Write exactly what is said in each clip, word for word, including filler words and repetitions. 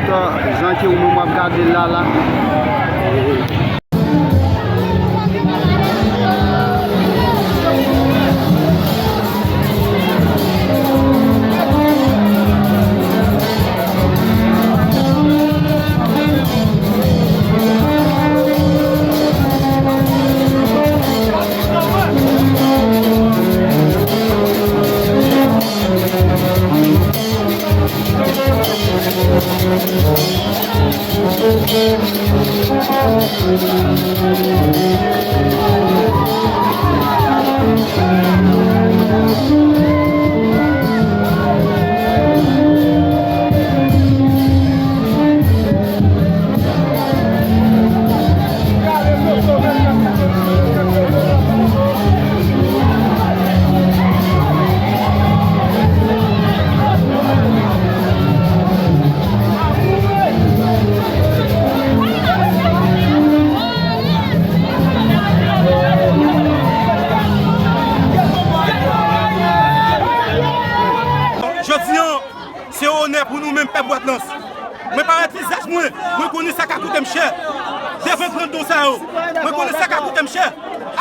Jan ke ou menm w ap gade l la, la. Jodi an, se onè pou nou menm pèp Bwadlans. Mwen parèt vizaj mwen, mwen konnen sa ka koute m chè. Devan gran don sa yo, mwen konnen sa ka koute m chè.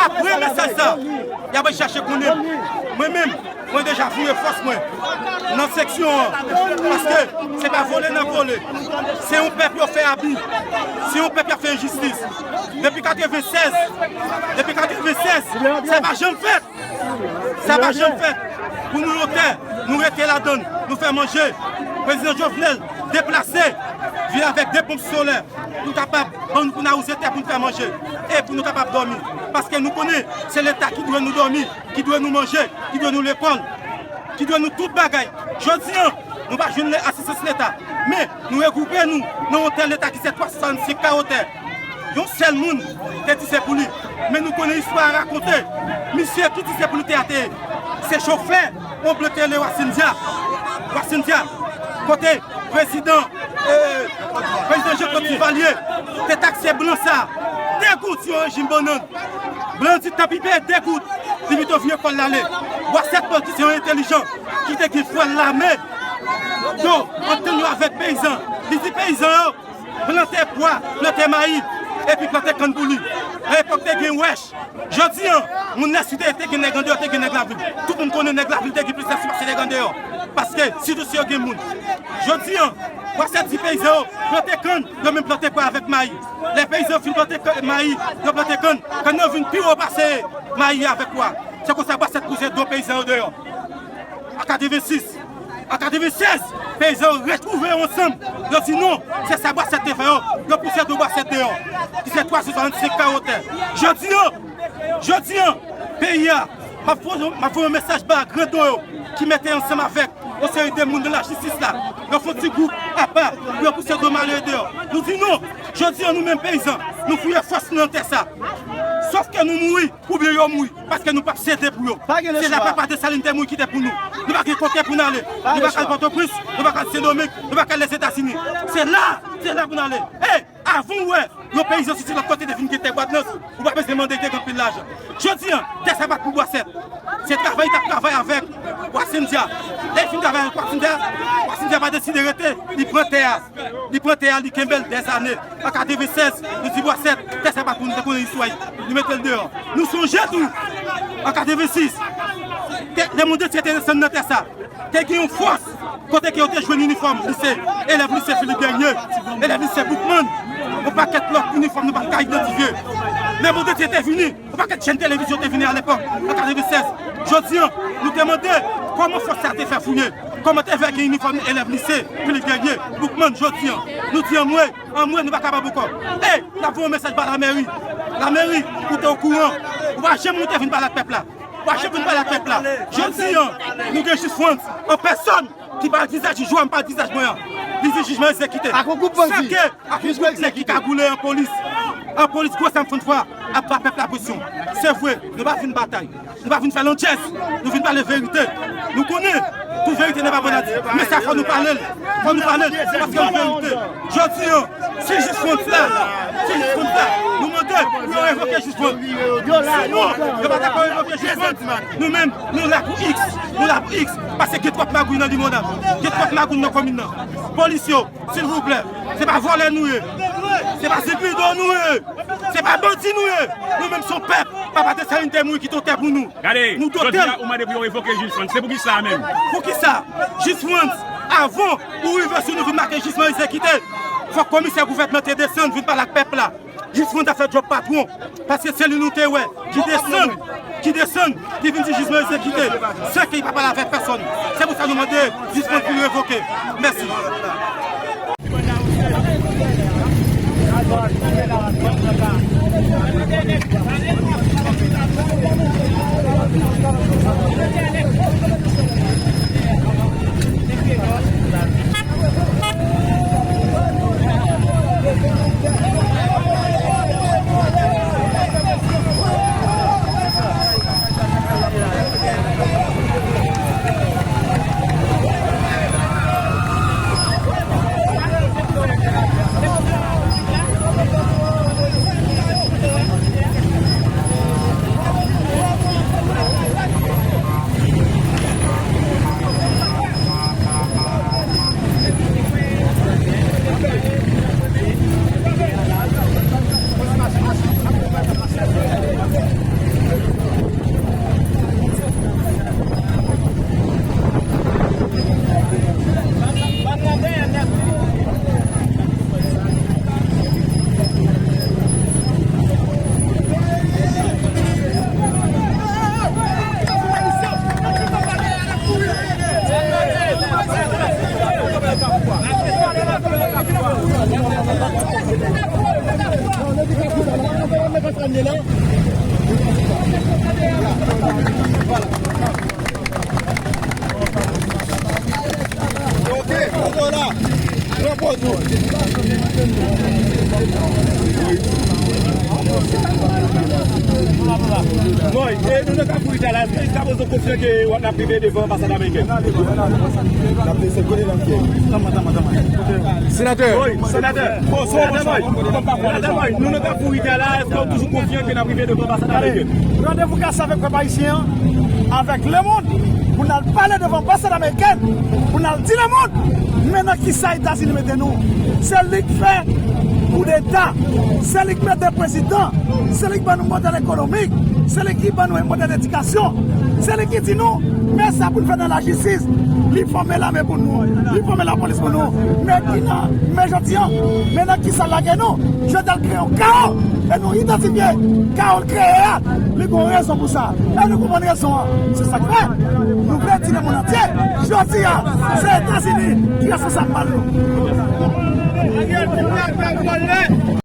Apre mesaj sa, y ap al chache konnen m. Mwen menm, mwen deja voye fòs mwen nan seksyon an. Paske se pa vole n ap vole. Se yon pèp yo fè abi. Se yon pèp y ap fè enjistis. Depi katrevennsèz, depi katrevennsèz, sa pa janm fèt. Sa pa janm fèt pou nou yon tè, nou rete ladann, nou fè manje. Prezidan Jovenel deplase, vin avèk de ponp solè pou kapab ban nou, pou n awoze tè, pou n fè manje e pou nou kapab dòmi. Paske nou konnen se Leta ki dwe nou dòmi, ki dwe nou manje, ki dwe nou lekòl, ki dwe nou tout bagay. Jodi an, nou pa jwenn asistans Leta, men nou regwoupe nou nan yon tè Leta ki se twa san senk kawo tè. Yon sèl moun te di se pou li. Men nou konnen istwa a rakonte. Misye ki di se pou li tè a te ye, se chofè yon blan te rele Wassendia. Wassendia, kote prezidan, eh, prezidan Jean Claude Duvalier te takse blan sa de goud sou yon rejim bannann. Blan di tanpi peye de goud, li pito vire kò l ale. Bwasèt blan ki se yon entèlijan, ki te gen fwèl lame, yo antann yo avèk peyizan. Li di peyizan yo, plante pwa, plante mayi, epi plante kann pou li. Nan epòk te gen wèch. Jodi an, moun Lèsid te gen nèg andeyò, te gen nèg lavil. Tout moun konnen nèg lavil te gen plis lèsid pase nèg andeyò. Paske, sitou si yo gen moun. Jodi an, Bwasèt di peyizan yo, plante kann, yo menm plante pwa avèk mayi. Lè peyizan yo fin plante ka-, mayi, yo plante kann, kann nan vin pi wo pase mayi avèk pwa. Se konsa Bwasèt pouse do peyizan yo deyò. An katrevensis, an katrevennsèz, peyizan yo retwouve yo ansanm. Yo di non, se sa Bwasèt te fè yo. Yo pouse do Bwasèt deyò. Ki se twa san swasannsenk kawo tè. Jodi an, jodi an, peyi a, m ap voye, m ap voye yon mesaj ba grandon yo ki mete ansanm avèk yon seri de moun nan lajistis la. Yo fè yon ti gwoup apa pou yo pouse do malere deyò. Nou di non, jodi an nou menm peyizan, nou fouye fòs nou nan tè sa. Sòf ke nou mouri, oubyen yo mouri, paske nou p ap sede pou yo. Se la papa Desalin te mouri kite pou nou. Nou pa gen kote pou n ale. Nou pa ka al Pòtoprens, nou pa ka al Sendomeng, nou pa ka al Lèzetazini. Se la, se la pou n ale. Ey, avan w wè yon peyizan soti lòt kote te vin gen tè Bwadlans, ou pa bezwen mande, te gen anpil lajan. Jodi an, tè sa pa t pou Bwasèt. Se travay li t ap travay avèk Wassendia. Lè li fin travay avèk Wassendia, Wassendia pa deside rete, li pran tè a. Li pran tè a, li kenbe l dèzane. An katrevennsèz, nou di Bwasèt, tè sa pa pou nou, nou te konnen istwa li. Nou mete l deyò. Nou sonje tou, an katrevensis, tè, lemonn antye te desann nan tè sa. Te gen yon fòs, kote ke yo te jwenn inifòm lise, elèv lise Philippe Guernier, elèv lise Boukman, yon pakèt lòt inifòm nou pa t ka idantifye. Lemonn antye te vini, yon pakèt chèn televizyon te vini alepòk, an katrevennsèz. Jodi an, nou te mande, kòman fòs sa te fè fouye? Kòman te fè gen inifòm elèv lise Philippe Guernier, Boukman, jodi an? Nou di anmwe, anmwe, nou pa kapab ankò. E, n ap voye yon mesaj ba lamèri. Lamèri, ou te okouran. Ou pa janm monte vin pale ak pèp la. Ou pa janm vin pale ak pèp la. Jodi an, nou gen jij Frantz, an pèsòn, ki pa vizaj jij ou a, m pa vizaj mwen an. Li di jij mwen egzekite. Ak yon gwoup bandi. Sa ke, ak yon gwoup nèg ki kagoule an polis. An polis, gwo zam fann fwa, ap ba pèp la presyon. Se vre, nou pa vin batay. Nou pa vin fè landjèz, nou vin pale verite. Nou konnen, tout vérité n'est pas bonne à dire. Men sa, fò nou pale l. Fò nou pale l, paske yon verite. Jodi an, si jij Frantz la, si jij Frantz la, nou mande Pou yo revoke Jismond. Sinon, yo pa ta ka revoke Jismond. Nou menm, nou la pou X. Nou la pou X. Paske gen twòp magouy nan limonad. Gen twòp magouy nan komin nan. Polis yo, silvouplè, se pa vòlè nou ye. Se pa zipido nou ye. Se pa bandi nou ye. Nou menm se yon pèp. Papa Desalin te mouri kite yon tè pou nou. Gade, nou jodi a, ou mande pou yo revoke Jismond. Se pou ki sa menm? Pou ki sa? Jismond, avan ou rive sou nou vin make Jismond egzekite, fòk komisè gouvènman te desann vin pale ak pèp la. Jismond ap fè djòb patwon, paske se li nou te wè, ki desann, ki desann, ki vin di Jismond egzekite, san ke li pa pale avèk pèsòn. Se pou sa nou mande Jismond pou l revoke. Mèsi. Ok, Angola. Pran pòz ou. Bon, e nou nan Kafou Italya, èske jiska prezan w konfyan ke w ap rive devan anbasad amerikèn? Senatè. Wi, senatè. Senatè Boy, nou nan Kafou Italya, èske w toujou konfyan ke n ap rive devan anbasad amerikèn? Randevou kase avèk pèp ayisyen an, avèk lemonn, pou n al pale devan anbasad amerikèn, pou n al di lemonn, men nan kisa Etazini mete nou. Se li k fè koudeta, se li k mete prezidan, se li k ban nou modèl ekonomik, se li ki ban nou modèl edikasyon, se li ki di nou, men sa pou n fè nan lajistis. Li fòme lame pou nou, li fòme lapolis pou nou. Men ki nan, men jodi an, men nan kisa l lage nou? Jodi a l kreye yon kawo, e nou idantifye kawo l kreye a. Li gen rezon pou sa. E nou konprann rezon an. Se sa k fè nou vle di lemonn antye, jodi a, se Etazini ki responsab mal nou.